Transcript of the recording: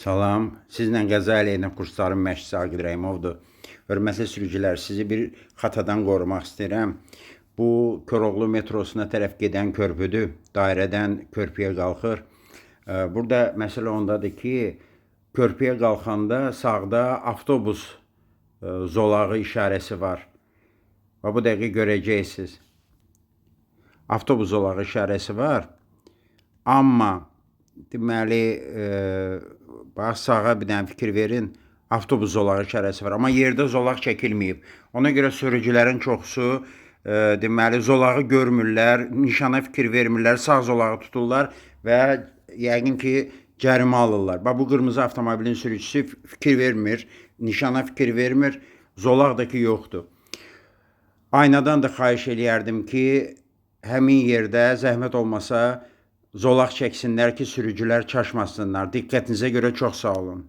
Salam, sizlə qəza əleyhinə kursların məşqçisi Aqil Rəhimovdur. Hörmətli sürücülər, sizi bir xatadan qorumaq istəyirəm. Bu Koroğlu metrosuna tərəf gedən körpüdür. Dairədən körpüyə qalxır. Burada məsələ ondadır ki, körpüyə qalxanda sağda avtobus zolağı işarəsi var. Və bu dəqiqə görəcəksiniz. Avtobus zolağı işarəsi var. Amma deməli, bax sağa bir dənə fikir verin. Avtobus zolağı işarəsi var. Amma yerdə zolaq çəkilməyib. Ona görə sürücülərin çoxusu deməli zolağı görmürlər, nişana fikir vermirlər, sağ zolağı tuturlar və yəqin ki cərimə alırlar. Bax bu qırmızı avtomobilin sürücüsü fikir vermir, nişana fikir vermir, zolaq da ki yoxdur. Aynadan da xahiş eləyərdim ki, həmin yerdə zəhmət olmasa zolaq çəksinlər ki, sürücülər çaşmasınlar. Diqqətinizə görə çox sağ olun.